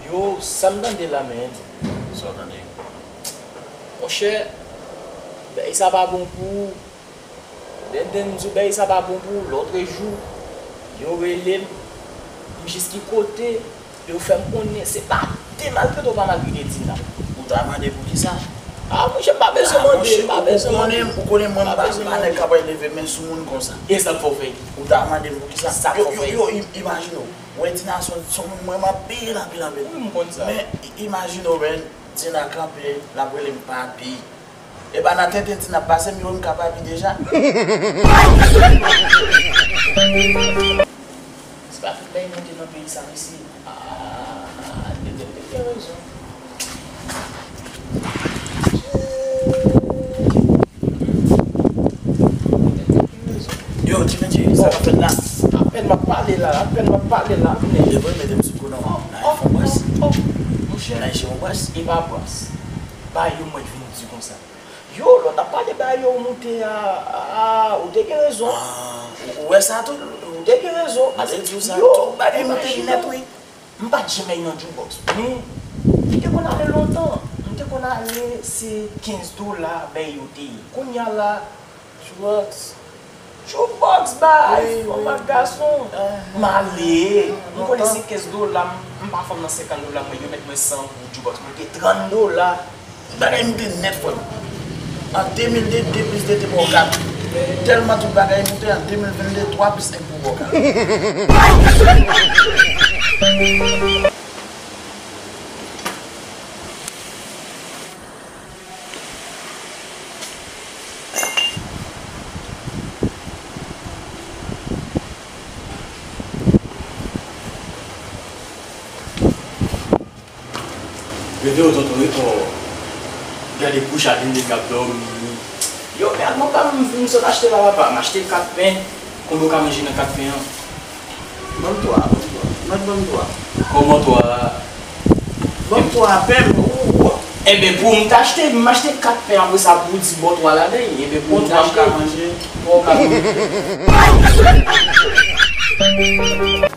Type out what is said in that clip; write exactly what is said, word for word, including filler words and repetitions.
Yo, sa m tande la, men. Sa w tande? Monchè, bèy sa pa bon pou ou. Denden m di w bèy sa pa bon pou ou. Lòtrejou, yo rele m. M jis ki kote, yo fè m konnen se pa de maltrete ou pa maltrete Dina. Ou ta mande poukisa? Ah, monchè, m pa bezwen mande, m pa bezwen mande. Ou konnen, ou konnen mwen, m pa nèg k ap leve men sou moun konsa. E sa k fè w fè? Ou ta mande m poukisa? Sa k fè w fè? Yo, yo, yo, im-, imajine w. Wè Dina se yon, se yon moun mwen renmen anpil, anpil, anpil. Wi, m konn sa. Men, i-, imajine w, men, Dina kanpe, l ap rele m papi. Epa, nan tenten Dina ap pase m, yo, m ka papi deja. Se pa tout bèy monte nan peyi sa, mesye. Ah, Denden te gen rezon. Yo, Jimmy J, sa k ap fèt la? Apèn m ap pale la, apèn m ap pale la, men. E vre, mete m sou kou non. Nan fon bwès. Monchè, nan fon bwès. E pa bwès. Ba yo mwen vin di konsa. Yo, lè w t ap pale ba yo, ou moute a, a, ou te gen rezon. Ah, ou, ou wè sa tou? Ou te gen rezon. Mwen te di w sa, tout bagay moute nèt, wi. M pa t janm al nan jukebox, men m te konn ale lontan. M te konn ale, se kenz dola bèy yo te ye. Kounye a la, jukebox. Jukebox bay, fanm ak gason. M ale, m konnen se kenz dola, m, m pa fanm nan senkant dola, mwen yo mèt mwen san pou jukebox, mwen te trant dola. Bagay moute nèt, frè m. An de mil de, de plis de te ba w kat. Tèlman tout bagay moute, an de mil vennde, twa plis enk pou ba w kat. Leve w tonton, e, o. Gade kouch a vin de k ap dòmi. Yo, men ak mwen pa m, m sot achte la papa. M achte kat pen. Konbyen w ka manje nan kat pen an? Ban m twa, ban m twa. Mwen ban m twa. Kòman twa? Ban m twa pen, ou, ou. Enben, pou m t achte, m achte kat pen, apre sa, pou w di bon twa ladan l. Enben, pou m t achte. Twa m ka manje. Twa w ka manje.